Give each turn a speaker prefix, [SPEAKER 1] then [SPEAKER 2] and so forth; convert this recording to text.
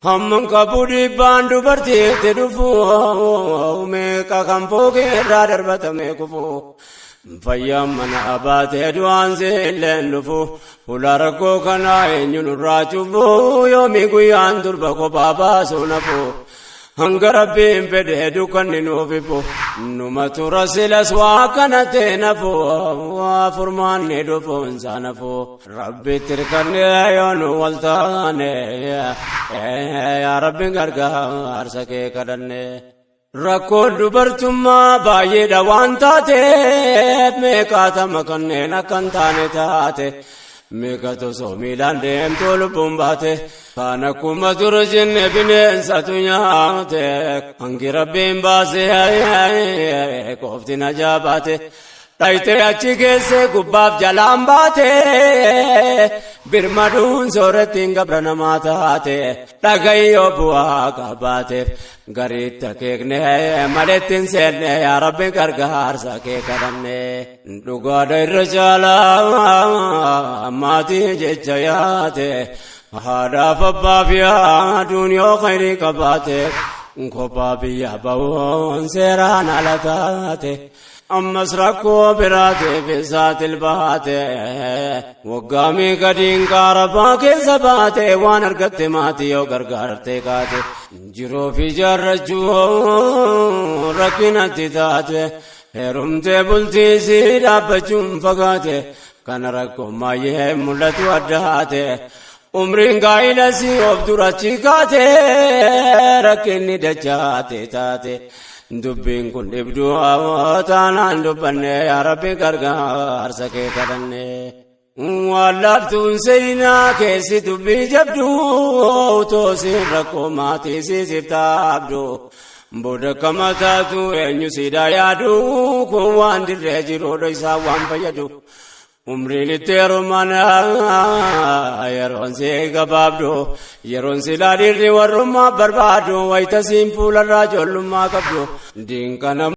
[SPEAKER 1] Hamman qabu dhiibbaan dubartiitti dhufu, meeqa kan fooqee irraa darbatame kufu. Fayyaan mana baatee du'aan seelleen dhufu, fuula rakkoo kanaa eenyu nurraa cufu? Yoomii guyyaan durba kophaa baasuu nafu? Hanga Rabbiin fedhee dukkanni nuuf ifu, numa tura silas waa kana ta'e nafu. Furmaanni dhufuun isaa nafu. Rabbitti hirkannee yoo nu wal taane, yaa Rabbiin gargaarsa kee kadhanne. Rakkoon dubartummaa baay'eedha waan taateef, meeqaatama kanneen akka hin taane taate, meeqatu osoo miilaan deemtuu lubbuun baate, kaan akkuma ture jenne bineensatu nyaate, hangi Rabbiin baasee qofti najaa baate. Dhayitee achi geesse gubbaaf jalaan baate, birmaduun soorattiin gabra namaa taate, dhagayyoo bu'aa qabaateef gariitti akeekne maletti hin seenne. Yaa Rabbi, gargaarsa kee kadhanne. Dhugaadha, irra caalaa maatii jecha yaate, haadhaaf abbaaf yaaduun yoo khayrii qabaate, kophaa biyya bahuun seeraan ala taate. Ammas rakkoo biraatiif isaatil baate, waggaa meeqa diinqaa keessa baate, waan argatte maatii yoo gargaarte kaate, jiruu fi jaarrachuu rakkinatti taate, heerumtee bultii sii dhaabbachuun fagaate, kana rakkoo maayyee mul'atu addaate. Umriin gaa'ila si of durachi kaate, rakkinni dachaate taate. Dubbiin kun dhibduu taanaan dubbanne, yaa Rabbi, gargaarsa kee kadhanne. Waan laaftuun seenaa keessi dubbii jabdu, toosiin rakkoo maatii siisiif taabdu. Booda kama taatu, eenyu siidaa yaadu? Kun waan dirree jiruudha, isaa waan fayyadu. Umriin itti heeruman yeroon si gabaabdu, yeroon silaa dhiirri warrummaa barbaadu, wayita siin fuularraa ijoollummaa qabdu. Diinqa.